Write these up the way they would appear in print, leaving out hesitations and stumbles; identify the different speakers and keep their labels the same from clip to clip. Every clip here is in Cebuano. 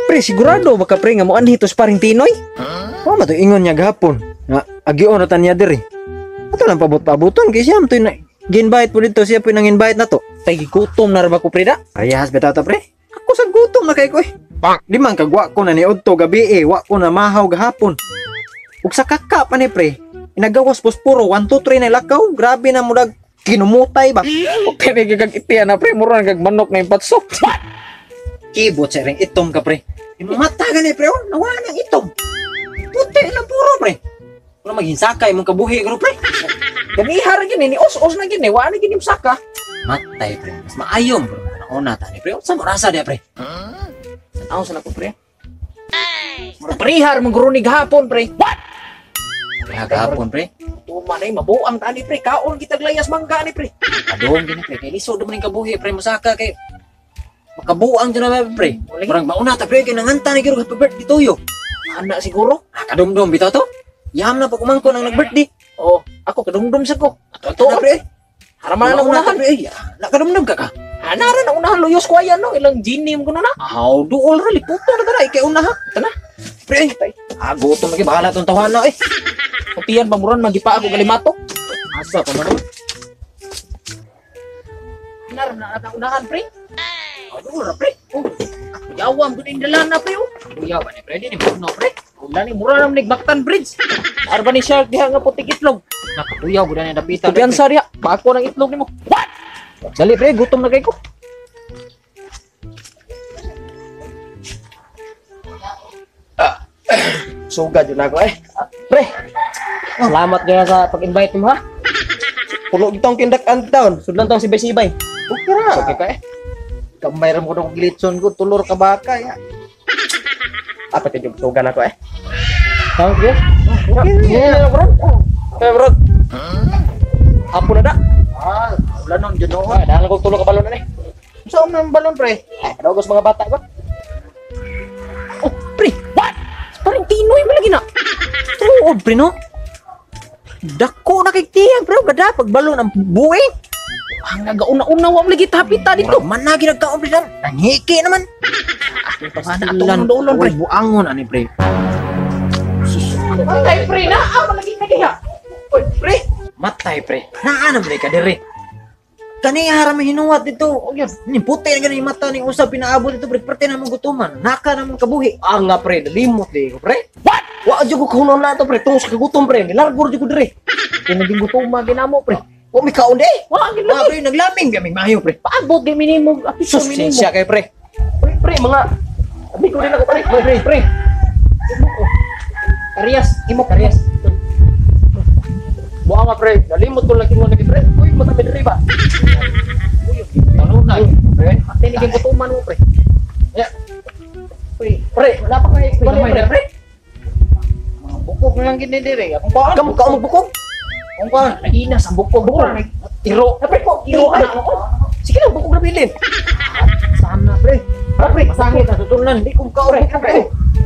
Speaker 1: Pre, sigurado baka pre nga moanhi to sa paring Tinoy?
Speaker 2: Wa man to ingon niya gahapon. Nga agion ra ta niya diri. Ato lang pabot-pabuton kay siya man to'y gi-invite po dito, siya po nang invite na to.
Speaker 1: Tay gigutom na ra ba ko pre da?
Speaker 2: Parehas bitaw ta pre. Ako sa gutom na kay ko eh. Di man kag wa ko na niudto gabi eh, wa ko na mahaw gahapon. Ug sa kaka pa ni pre, inagawas posporo 1 2 3 na lakaw, grabe na murag kinumutay ba.
Speaker 1: Okay ni kag itian na pre, mura kag manok na impatsok.
Speaker 2: Kibot sa ring itom ka pre. Imong mata gani pre, oh, nawala nang itom. Puti na puro pre. Wala maghinsakay mong kabuhi gro pre.
Speaker 1: Ganihar gini ni os-os na gini, wa na gini saka.
Speaker 2: Matay pre, mas maayom bro. Una ta ni pre, unsa mo rasa dia pre?
Speaker 1: Tanaw sa nako pre. Mura prihar mong grunig hapon pre. What?
Speaker 2: Kaya gahapon pre.
Speaker 1: Tuma na mabuang tani pre, kaon kita layas mangga ni pre.
Speaker 2: Adong gini pre, kay lisod man ning kabuhi pre musaka kay makabuang dyan na pre. Murang mauna ta pre kay nanganta ni giro happy birthday tuyo.
Speaker 1: Ana siguro.
Speaker 2: Ah, kadumdum bitaw to. Yam na pag umangko nang nag-birthday.
Speaker 1: Oh, ako kadumdum sa ko.
Speaker 2: Ato to pre.
Speaker 1: Haraman na
Speaker 2: Mauna ta
Speaker 1: unahan.
Speaker 2: pre. Ay, nakadumdum ka ka.
Speaker 1: Ana ra na unahan luyos ko ayan no, ilang genie mo kuno na.
Speaker 2: Aw, duol ra liputo na tara ikay una ha.
Speaker 1: Tana.
Speaker 2: Pre, ah, gutom lagi bahala tong tawana eh.
Speaker 1: Kutiyan ba muran magipa ako galimato.
Speaker 2: Asa pa man.
Speaker 1: Ana ra na unahan pre.
Speaker 2: Aw, duol ra pre.
Speaker 1: Oh, yawam gud indalan na pre oh.
Speaker 2: Kuya ba ni pre di ni mo pre.
Speaker 1: Wala ni mura naman Mactan Bridge. Arba ni shark diha nga putik itlog.
Speaker 2: Nakatuyaw gud na dapitan.
Speaker 1: Kumpiyansa diha. Bako ng itlog nimo. What? Dali pre, gutom na kay ko.
Speaker 2: Sugad yun ako eh.
Speaker 1: Pre. Salamat kaya sa pag-invite mo ha.
Speaker 2: Pulo gitong kindak-an taon.
Speaker 1: Sudlan tong sibay-sibay.
Speaker 2: Okay ra.
Speaker 1: Okay ka eh.
Speaker 2: Kamay ra mo kung gilitson ko tulor ka baka ya.
Speaker 1: Apa tayo sugan ako eh. Okay.
Speaker 2: Okay.
Speaker 1: Yeah, bro. Eh, bro. Apo na da.
Speaker 2: Ah, wala nang junoon.
Speaker 1: Ah, dahil kong tulog ka balon na ni.
Speaker 2: Saan man balon pre?
Speaker 1: Ay, kadogos mga bata ba? Oh, pre. What? Parang Tinoy mo lagi na.
Speaker 2: Tuod pre no. Dako na kay tiyang pre, gada pag balon ang buing.
Speaker 1: Ang nagauna-una wa mo lagi tapita dito.
Speaker 2: Man na ginagkaon pre dan. Nanghiki naman.
Speaker 1: Ana atong dolon pre.
Speaker 2: Uy, buangon ani pre.
Speaker 1: Matay pre na, ah, malagi ka diha. Oy, pre.
Speaker 2: Matay pre. Naa na pre ka diri. Kani haram hinuwat dito.
Speaker 1: Oh, yun.
Speaker 2: Ni puti na gani mata ni usab pinaabot dito pre. Parte na mong gutuman. Naka na mong kabuhi.
Speaker 1: Ah nga pre, nalimot di ko pre.
Speaker 2: What? Wa jud ko kahunon na to pre. Tungos ka gutom pre. Nilargo jud ko diri.
Speaker 1: Kinaging gutuma ginamo pre.
Speaker 2: Wa mi kaon di.
Speaker 1: Wa gid
Speaker 2: Wa
Speaker 1: lagi.
Speaker 2: pre naglaming gaming maayo pre.
Speaker 1: Paabot gay minimo, apito
Speaker 2: Sus,
Speaker 1: minimo.
Speaker 2: siya kay pre.
Speaker 1: Pre, pre, mga abi ko rin ako pre. Pre, pre. Imo ko. Kariyas, imo kariyas. Buha nga pre, nalimot ko lagi mo lagi pre. Uy, mata mi diri ba? Uy,
Speaker 2: Ano na pre?
Speaker 1: ate ni gutuman mo pre.
Speaker 2: Ya.
Speaker 1: Pre, pre, wala pa kay
Speaker 2: Pre,
Speaker 1: pre,
Speaker 2: pre.
Speaker 1: pre.
Speaker 2: Mga bukog na lang gini diri. Akong kuan. Kamu ka bukog? Akong kuan.
Speaker 1: Ina sa bukog bukog.
Speaker 2: Iro.
Speaker 1: Ah, pre, ko, iro ka na.
Speaker 2: Sige lang bukog na bilin. Sana pre.
Speaker 1: Pre,
Speaker 2: Masangit na tutunan. Di kong kaon.
Speaker 1: Pre, pre.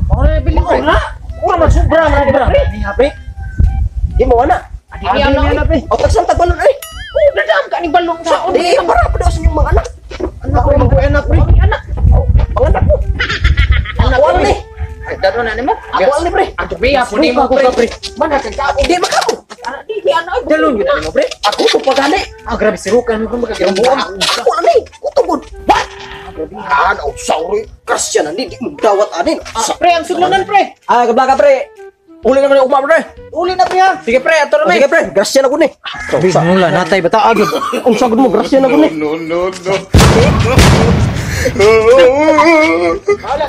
Speaker 2: Mao na bilin pre.
Speaker 1: na. Ura man sobra man
Speaker 2: Sobra.
Speaker 1: pre.
Speaker 2: Ni pre. Di mo ana.
Speaker 1: Adi ni ana.
Speaker 2: Adi pre. O tagsan tag balon eh.
Speaker 1: Oh, dadam ka ni balong sa
Speaker 2: Di para pa daw sa inyong mga anak. Anak ko mga anak pre.
Speaker 1: Ang anak.
Speaker 2: Mga anak ko.
Speaker 1: Anak
Speaker 2: Ako ni.
Speaker 1: Dado na nimo.
Speaker 2: Ako ni pre.
Speaker 1: Ang tubiya po nimo
Speaker 2: Ako ka,
Speaker 1: pre. Mana kag kaon.
Speaker 2: Di makao.
Speaker 1: Di di ana.
Speaker 2: Dalon yun mo pre. Ako ko pagani. Ah grabe sirukan mo magkagirbuan. Ako ani. Kutubod. What? Grabe. Ah, oh, sorry. Kasya na di mo dawat ani.
Speaker 1: Pre, ang sudlanan pre.
Speaker 2: Ah, kablaka pre. Uli naman yung ugma pre.
Speaker 1: Uli na pre ha. Sige pre, ato na
Speaker 2: Oh,
Speaker 1: may.
Speaker 2: sige pre, grasya na ko ni. Sabi natay bata agad. Ang sagod mo, grasya na ko ni.
Speaker 3: No, no, no.
Speaker 1: Wala.